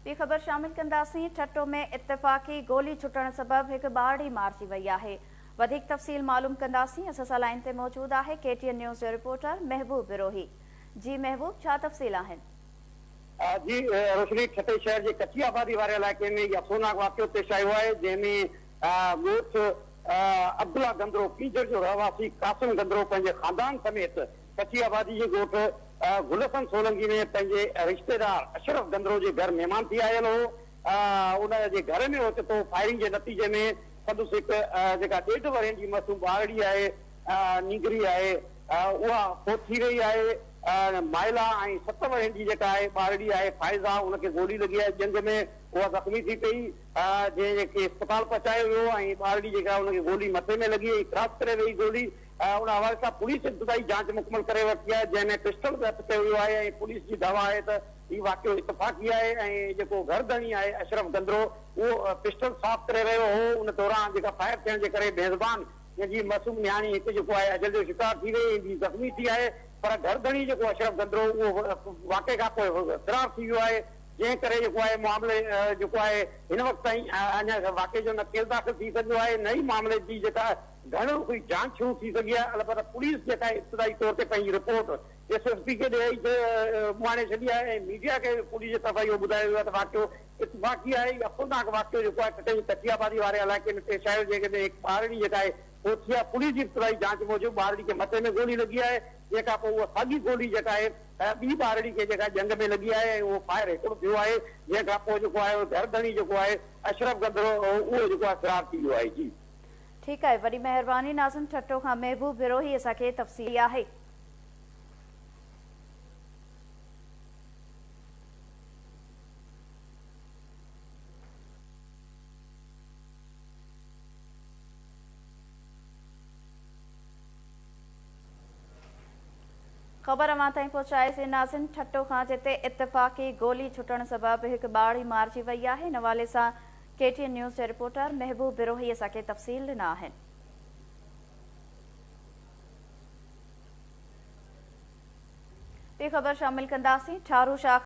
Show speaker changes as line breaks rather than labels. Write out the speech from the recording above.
ٻي خبر شامل ڪنداسين، ٺٽو ۾ اتفاقي گولي ڇٽڻ سبب هڪ ٻارڙي مارجي وئي آهي. وڌيڪ تفصيل معلوم ڪنداسين، اسان سان لائين تي موجود آهي ڪي ٽي اين نيوز جو رپورٽر محبوب بروهي. جي محبوب ڇا تفصيل آهن؟
جي روشني، ٺٽي شهر جي ڪچي آبادي واري علائقي ۾ هي افسوسناڪ واقعو پيش آيو آهي، جنهن ۾ ڳوٺ عبدالله گندرو ڪينجهر جو رهواسي قاسم گندرو پنهنجي خاندان سميت ڪچي آبادي جي ڳوٺ گل حسن سولنگي ۾ پنهنجي رشتيدار اشرف گندرو جي گهر مهمان ٿي آيل هو. ان جي گهر ۾ اوچتو فائرنگ جي نتيجي ۾ سندس هڪ جيڪا ڏيڍ ورهين جي معصوم ٻارڙي آهي، نينگري آهي، اها فوت ٿي وئي آهي. مائلا ۽ ست ورهين جي جيڪا آهي ٻارڙي آهي فائزه ان کي گولي لڳي آهي ڄنگهه ۾ اها زخمي ٿي پئي جنهن کي اسپتال پهچايو ويو ۽ ٻارڙي جيڪا ان کي گولي مٿي ۾ لڳي ۽ ڪراس ڪري وئي گولي. ان حوالي سان پوليس ابتدائي جاچ مڪمل ڪري ورتي آهي، جنهن ۾ پسٽل به هٿ ڪيو ويو آهي ۽ پوليس جي دعويٰ آهي ته هي واقعو اتفاقي آهي ۽ جيڪو گهر ڌڻي آهي اشرف گندرو اهو پسٽل صاف ڪري رهيو هو، ان دوران جيڪا فائر ٿيڻ جي ڪري ميزبان جي معصوم نياڻي هڪ جيڪو آهي اجل جو شڪار ٿي وئي ۽ ٻي زخمي ٿي آهي پر گهر ڌڻي جيڪو اشرف گندرو اهو واقعي کان پوء فرار ٿي ويو آهي، جنهن ڪري جيڪو آهي معاملي جيڪو آهي هن وقت تائين اڃا واقعي جو نه ڪيس داخل ٿي سگهيو آهي نه ئي معاملي جي جيڪا گهڻو ڪوئي جاچ شروع ٿي سگهي آهي، البته پوليس جيڪا ابتدائي طور تي پنهنجي رپورٽ ايس ايس پي کي ڏئي اماڻي ڇڏي آهي ۽ ميڊيا کي به پوليس جي طرفان اهو ٻڌايو ويو آهي ته واقعو اتفاقي آهي. اهو افسوسناڪ واقعو جيڪو آهي ٺٽي جي ڪچي آبادي واري علائقي ۾ پيش آيو جنهن ۾ هڪ ٻارڙي جيڪا آهي فوت ٿي آهي. پوليس جي ابتدائي جاچ موجب ٻارڙي کي مٿي ۾ گولي لڳي آهي جنهن کان پوء اها ساڳي گولي جيڪا آهي ٻي ٻارڙي کي جيڪا ڄنگهه ۾ لڳي آهي ۽ اهو فائر هڪڙو ٿيو آهي جنهن کان پوء جيڪو آهي گهر ڌڻي جيڪو آهي اشرف گندرو اهو جيڪو آهي فرار ٿي ويو آهي. جي.
ٺيڪ آهي وڏي مهرباني ناظم ٺٽو کان محبوب بروهي اسان کي تفصيل آهي. خبر اوهان تائين پهچائي سين ناظم ٺٽو کان جتي اتفاقي گولي ڇٽڻ سبب هڪ ٻارڙي مارجي وئي آهي ان حوالي سان ڪي ٽي اين نيوز جي رپورٽر محبوب بروهي اسان کي تفصيل ڏنا آهن. ٻي خبر شامل ڪنداسين ٺارو شاخ.